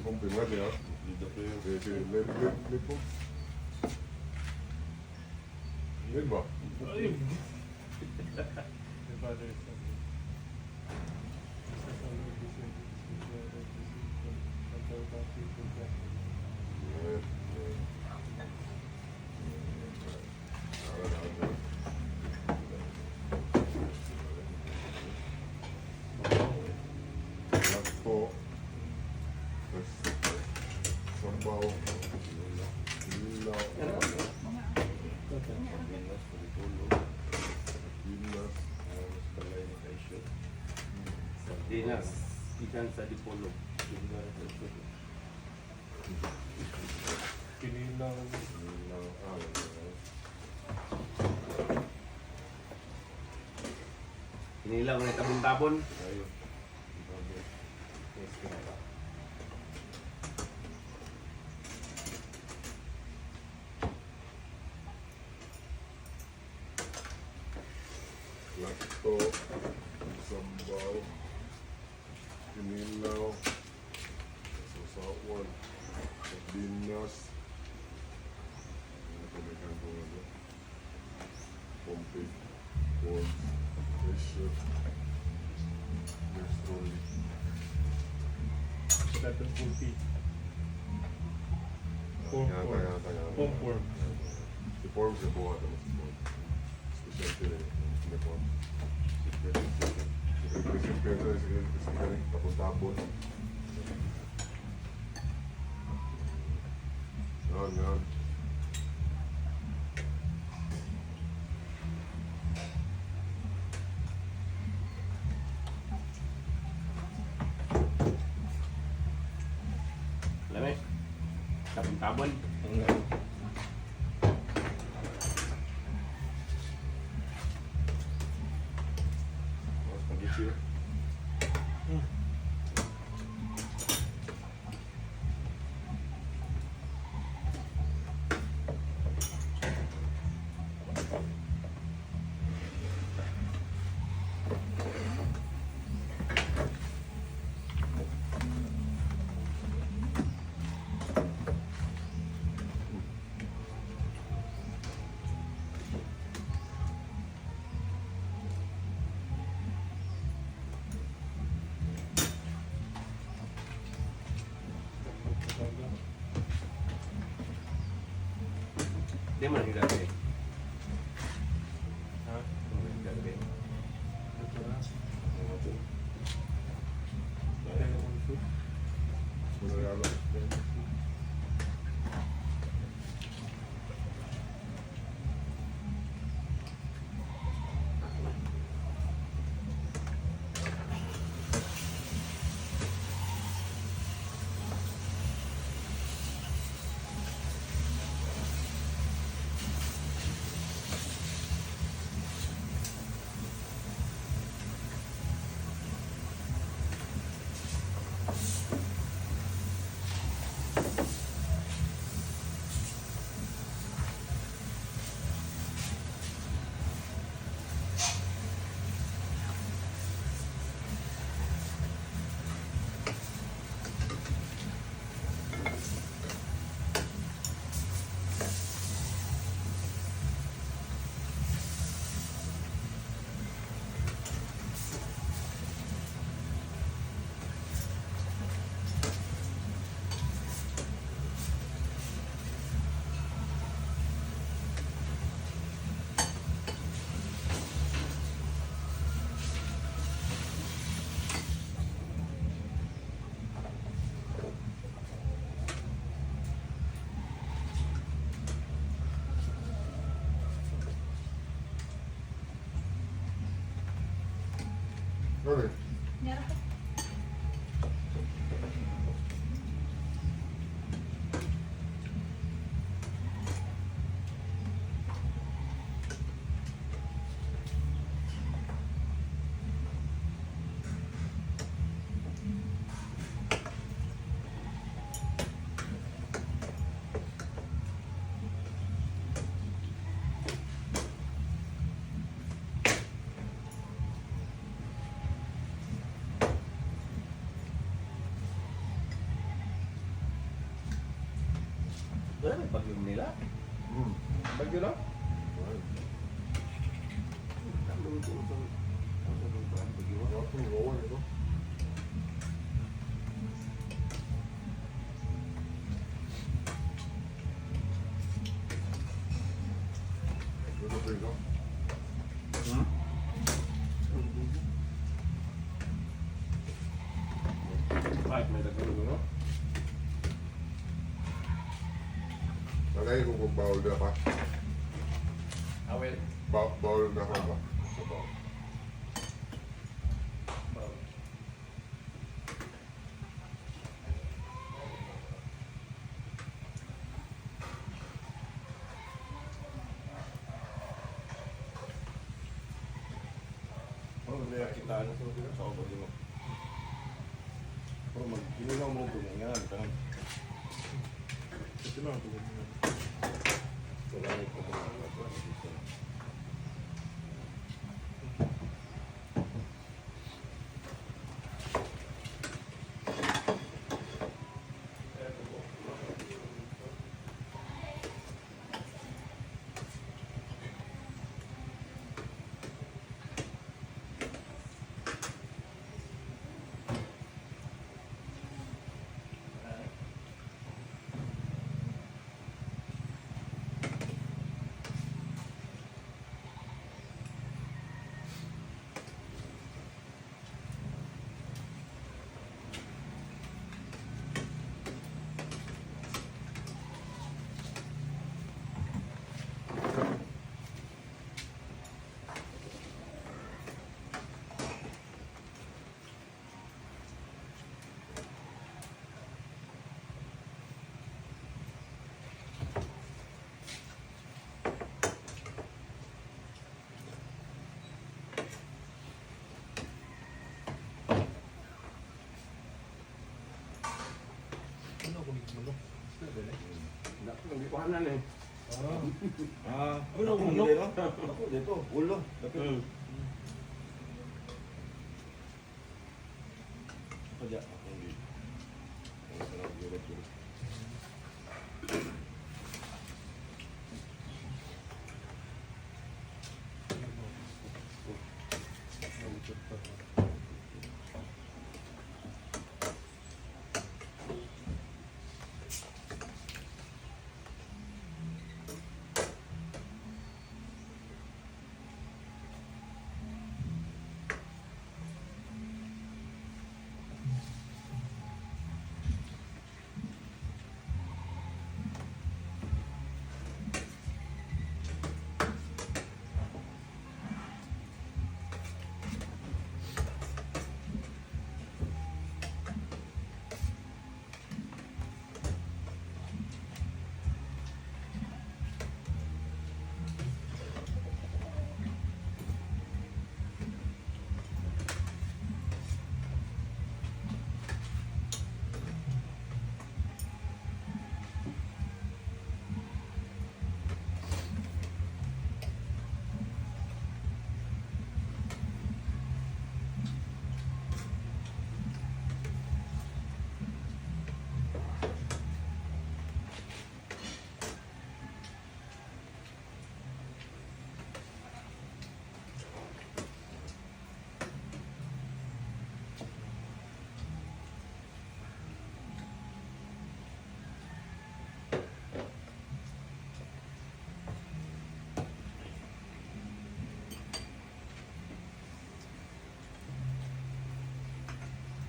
Pompe, mga diya. Sige, sige. Let, let, let po. Let ba? My father is saying, this is a this is Yeah, yeah. Ara, ara, ara. Lato. Sabaw. Ilaw. Gilas. Sardinas. Ikan sa dipolo. Kinilaw. Ilaw. Ah, ilaw. Kinilaw na tabon-tabon. Ayo. Yes, kinaba. Lato. Sabaw. Kinilaw. Sausawan. Sardinas. Ano pa may kanto nga ba? Pompe. Corn. Pressure. Restaurant. Pepper pulpi. Form, Nga, form. nga, nga. Form, form. Si form sa buha naman si form. Specialty rin. May form. Simple, simple. Simple, simple. Tapon-tapon. Yan, yan. Alam eh. Tabon-tabon. Oh, spaghetti. Di mo nang gabi. Ha? Gabi. Ito na. Lemon soup. Regalo. Lemon soup. Okay. Meron. Ano bagyo nila? Bagyo no? Right. Tama ko sa bagyo. Ako yung rowan ito. Ito pa ito. Kahit may tagulog no? Tagay ko kung bawal na pa. Awel. Bawal na ka ba? Sa bawal. Oh, hindi na kita ano sa ubod mo. Pero mag-ginilaw mo ito nga nga. Ito na ang tugod niya. Wala na ito mga mga dito. Ano ako nito manok? Naku, hindi ko hanan eh. Ah, Ano ako ang ulo? dito? Ako dito, ulo. Dapat. Ako diya, ako dito. Ako sa lang, ulo, ulo. Nabutot pa.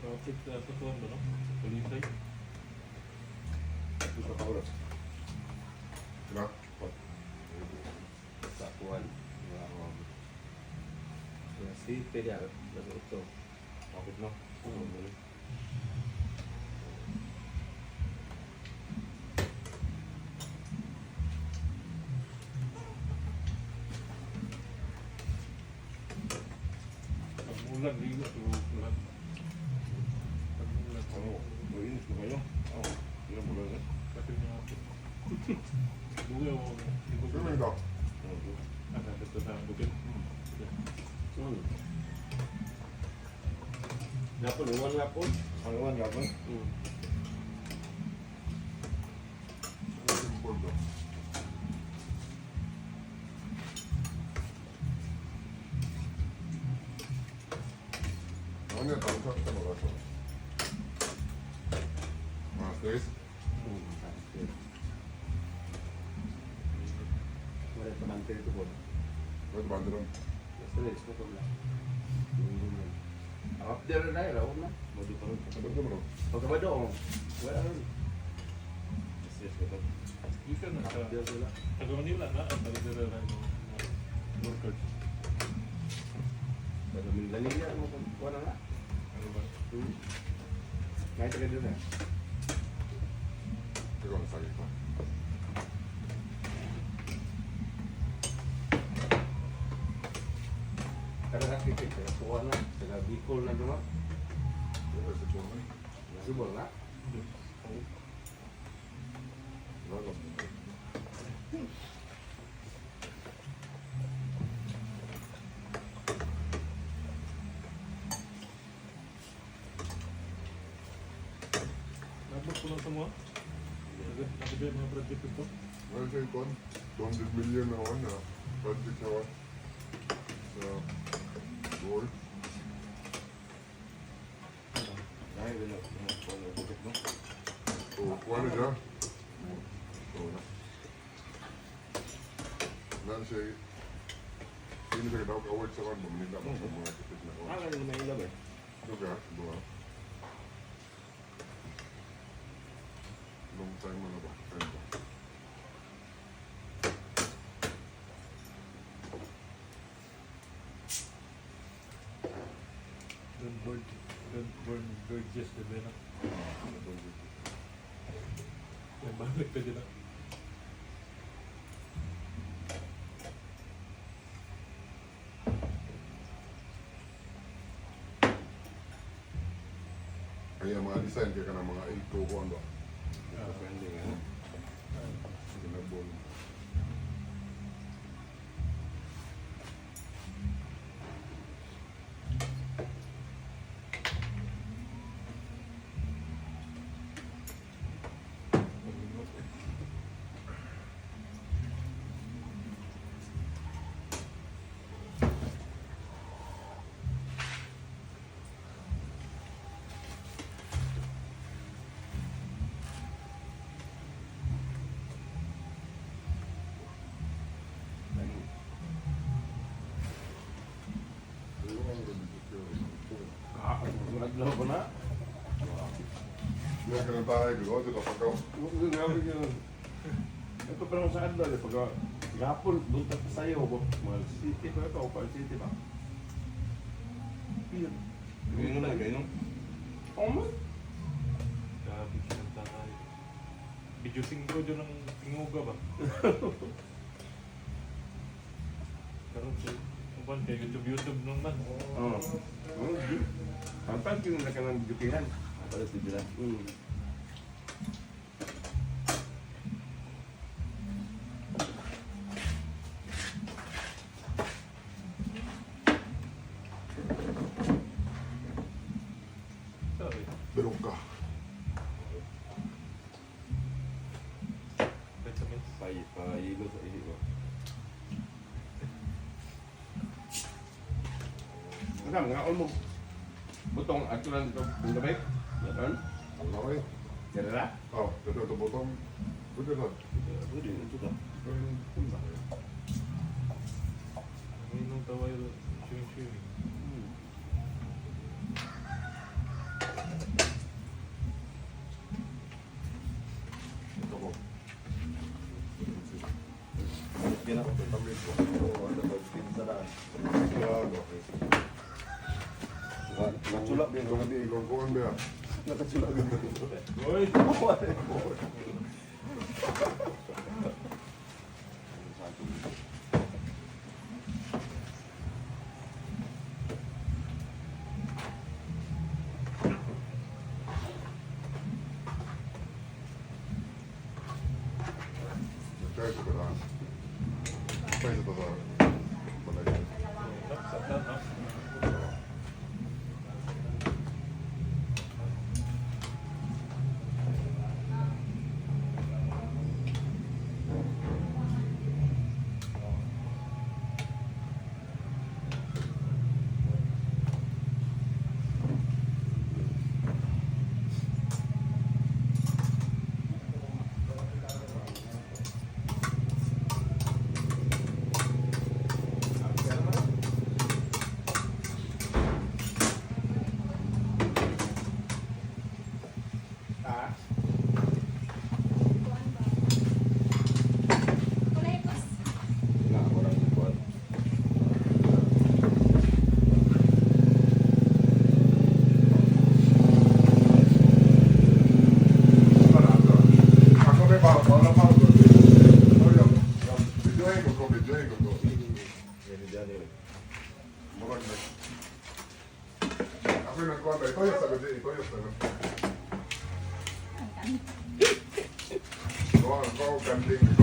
Traffic sa kuwan ba no? Sa Kulisay. Dito ka oras. Na? Sa kuwan. Wala ko. City diya. Nasa ito. Kapit no. Mm. Pag ulan, ligo sa lahat. Pag ulan. Ano, mainit na kayo. Oh, hindi mo lang. Pati niya ako. Duga ako. Ligo Sino ito? Ah, dito sa bukid. Gapon, uwan gapon. Ano man gapon? Mm. Ano yung board ba? Sabado. Ano yung tawag sa mga kaso? Mga stress? Wala pa man ito po. Wala ba ron? Basta na, gusto ko lang. Ang update na yun, na. Mado pa rin. Sabado bro. Pagkabado, oh. Wala rin. Yes, yes, ito. Gikan na sa Update sila. taga Manila na ang taga dira ra mo workers. Pero minlalila mo kung wala na. Ano ba? Kahit taga doon eh. Ikaw ang sakit ko. Pero nakikita, taga Suwa na, taga Bicol na doon. Wala sa chumay. Subol na. Wala lang. Nabot ko lang sa mga. Nagabay mga project ito. Wala siya ikon. 200 million na one na project sa one. Sa goal. Dahil wala wala bukit no. So, kuha na siya. So, na. Wala siya. Sino siya daw award sa one? Manila ba? Sa mga tipid na Ah, one. ganun na ilaw eh. Ito ka, diba? Long time na ba? Time ba? Don't burn, don't burn bridges, diba na? Yan, balik pa dyan. Kaya mga design kaya ka ng mga 8 ko ba? Friendly nga. Ginabol. Pero ang ganda. Ah, susunod ko na. Hindi ka na tayo, gagawa dito pa ka. Grabe yun. Ito pa lang sa adlaw, eh, pagka gapon, doon ta pa sa'yo, mga city pa ito, o pa city ba? Yun. Ganyan na, ganyan. Oh man. Grabe, kinanta tayo. Video singko dyan ang tinguga ba? Karon si Uban kay YouTube YouTube nung man. Oo. Oh, di. Pampan, kinala ka ng jukihan. Pala si Bilan. Sorry. Pero ka. Vitamins. Pahilo sa ihi ko. Ano, mga almo. Butong, ato lang dito, kung gabi. Meron? Ang laki. Dira? Oh, ito ito bottom. Pwede na. Pwede, ito ka. May nung tawa yung swimming swimming. Ito ko. Yan ako. Tamit ko. Oo, ano ba? Pizza na. Okay. Nakachula, bien. Ilong ilong ko ang ba? Nakachula, bien. Oy! Nag-try ko ba? Try sa to sa balay. Sa no? ko, video ko ko. Yan ni Daniel. Murag na. Ako yung nagkuhan ba? Ito yung sagot eh. Ito yung sagot. Gawa ko kanding.